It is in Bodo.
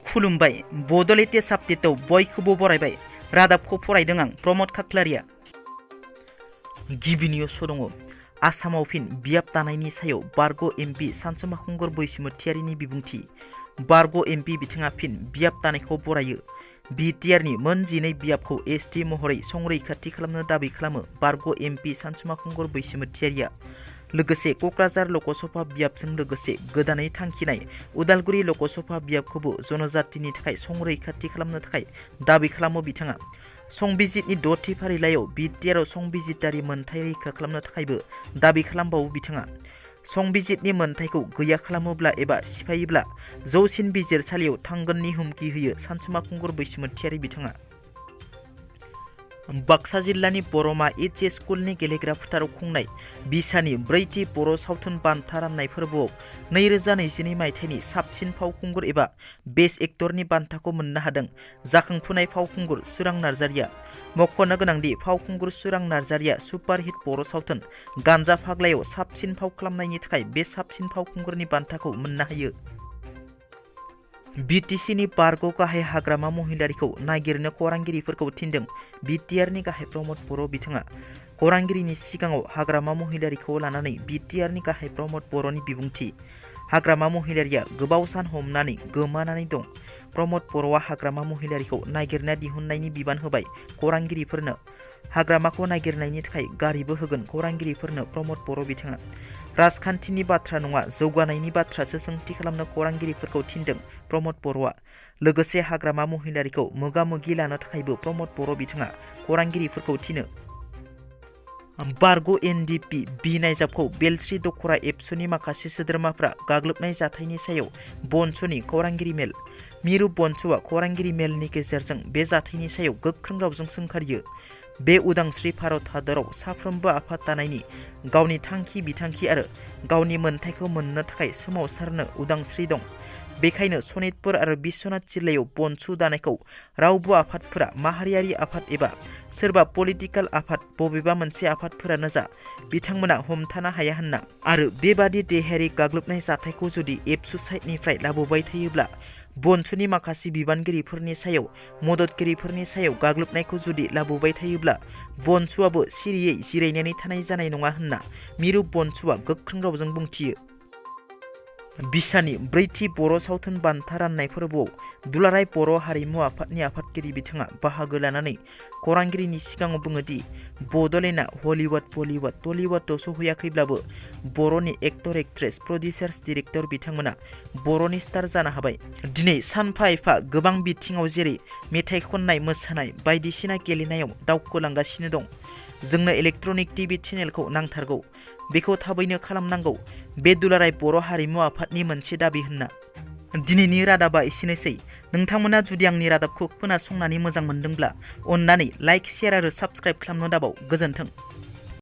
खुलुमबाय बड'लेण्ड आपडेटआव बयखौबो बरायबाय रादाबखौ फरायदों आं प्रमद खाख्लारिया। गिबि निउस दङ आसामाव फिन बियाब दानायनि सायाव बारग' एमपि सानसुमा खुंगुर बैसोमुथियारिनि बिबुंथि। बारग' एमपि बिथाङा फिन बियाब दानायखौ बरायो। बिटिआरनि मोन 12 बियाबखौ एसटि महरै संरैखाथि खालामनो दाबि खालामो बारग' एमपि सानसुमा खुंगुर बैसोमुथियारिया। लोगोसे क'क्राझार लकसभा बियाबजों लोगोसे गोदानै थांखिनाय उदालगुरि लकसभा बियाबखौबो जनजातिनि थाखाय संरैखाथि खालामनो थाखाय दाबि खालामो बिथाङा। संबिजितनि 6थि फारिलाइयाव बिटिआरआव संबिजितारि मोनथाय रैखा खालामनो थाखायबो दाबि खालामबावो बिथाङा। संबिजितनि मोनथायखौ गैया खालामोब्ला एबा सिफायोब्ला जौसिन बिजिरसालियाव थांगोननि हुमखि होयो सानसुमा खुंगुर बैसोमुथियारि बिथाङा। बाक्सा जिल्लानि बरमा एचएस स्कुलनि गेलेग्रा फोथाराव खुंनाय बिसानि 4थि बर' सावथुन बान्था राननाय फोरबोआव 2022 मायथाइनि साबसिन फावखुंगुर एबा बेस्ट एक्टरनि बान्थाखौ मोननो हादों जाखांफुनाय फावखुंगुर सोरां नार्जारिया। मख'नो गोनांदि फावखुंगुर सोरां नार्जारिया सुपारहिट बर' सावथुन गानजा फाग्लायाव साबसिन फाव खालामनायनि थाखाय बे साबसिन फावखुंगुरनि बान्थाखौ मोननो हायो। बिटिसिनि बारग' गाहाय हाग्रामा महिलारिखौ नागिरनो खौरांगिरिफोरखौ थिनदों बिटिआरनि गाहाय प्रमद बर' बिथाङा। खौरांगिरिनि सिगाङाव हाग्रामा महिलारिखौ लानानै बिटिआरनि गाहाय प्रमद बर'नि बिबुंथि। हाग्रामा महिलारिया गोबाव सान हमनानै गोमानानै दं। प्रमद बर'आ हाग्रामा महिलारिखौ नागिरना दिहुननायनि बिबान होबाय खौरांगिरिफोरनो। हाग्रामाखौ नागिरनायनि थाखाय गारिबो होगोन खौरांगिरिफोरनो प्रमद बर' बिथाङा। राजखान्थिनि बाथ्रा नङा जौगानायनि बाथ्रासो सोंथि खालामनो खौरांगिरिफोरखौ थिनदों प्रमद बर'आ। लोगोसे हाग्रामा महिलारिखौ मोगा-मोगि लानो थाखायबो प्रमद बर' बिथाङा खौरांगिरिफोरखौ थिनो। बारग' एनडिपि बि नायजाबखौ बेलस्रि दख'रा एबसुनि माखासे सोद्रोमाफ्रा गाग्लोबनाय जाथायनि सायाव बनसुनि खौरांगिरि मेल। मिरु बनसुआ खौरांगिरि मेलनि गेजेरजों बे जाथायनि सायाव गोख्रों रावजों सोंखारियो। बे उदांस्रि भारत हादराव साफ्रोमबो आफाद दानायनि गावनि थांखि बिथांखि आरो गावनि मोनथायखौ मोननो थाखाय सोमावसारनो उदांस्रि दं। बेखायनो सनितपुर आरो बिश्वनाथ जिल्लायाव बनसु दानायखौ रावबो आफादफोरा माहारियारि आफाद एबा सोरबा पलिटिकेल आफाद बबेबा मोनसे आफादफोरानो जा बिथांमोना हमथानो हाया होनना आरो बेबादि देहायारि गाग्लोबनाय जाथायखौ जुदि एबसु साइडनिफ्राय लाबोबाय थायोब्ला बनसुनि माखासे बिबानगिरिफोरनि सायाव मददगिरिफोरनि सायाव गाग्लोबनायखौ जुदि लाबोबाय थायोब्ला बनसुआबो सिरियै जिरायनानै थानाय जानाय नङा होनना मिरु बनसुआ गोख्रों रावजों बुंथियो। बिसानि 4थि बर' सावथुन बान्था राननाय फोरबोआव दुलाराय बर' हारिमु आफादनि आफादगिरि बिथाङा बाहागो लानानै खौरांगिरिनि सिगाङाव बुङोदि बड'लेण्डआ हलिउड बलिउड टलिउडआव सौहैयाखैब्लाबो बर'नि एक्टर एक्ट्रेस प्रडिउसार्स डिरेक्टर बिथांमोना बर'नि स्टार जानो हाबाय। दिनै सानफा एफा गोबां बिथिङाव जेरै मेथाइ खननाय मोसानाय बायदिसिना गेलेनायाव दावखोलांगासिनो दं। जोंनो इलेक्ट्रनिक टिभि चेनेलखौ नांथारगौ। बेखौ थाबैनो खालामनांगौ। बे दुलाराय बर' हारिमु आफादनि मोनसे दाबि होनना। दिनैनि रादाबा एसेनोसै। नोंथांमोना जुदि आंनि रादाबखौ खोनासंनानै मोजां मोनदोंब्ला अन्नानै लाइक शेयार आरो साबस्क्राइब खालामनो दाबाव। गोजोन्थों।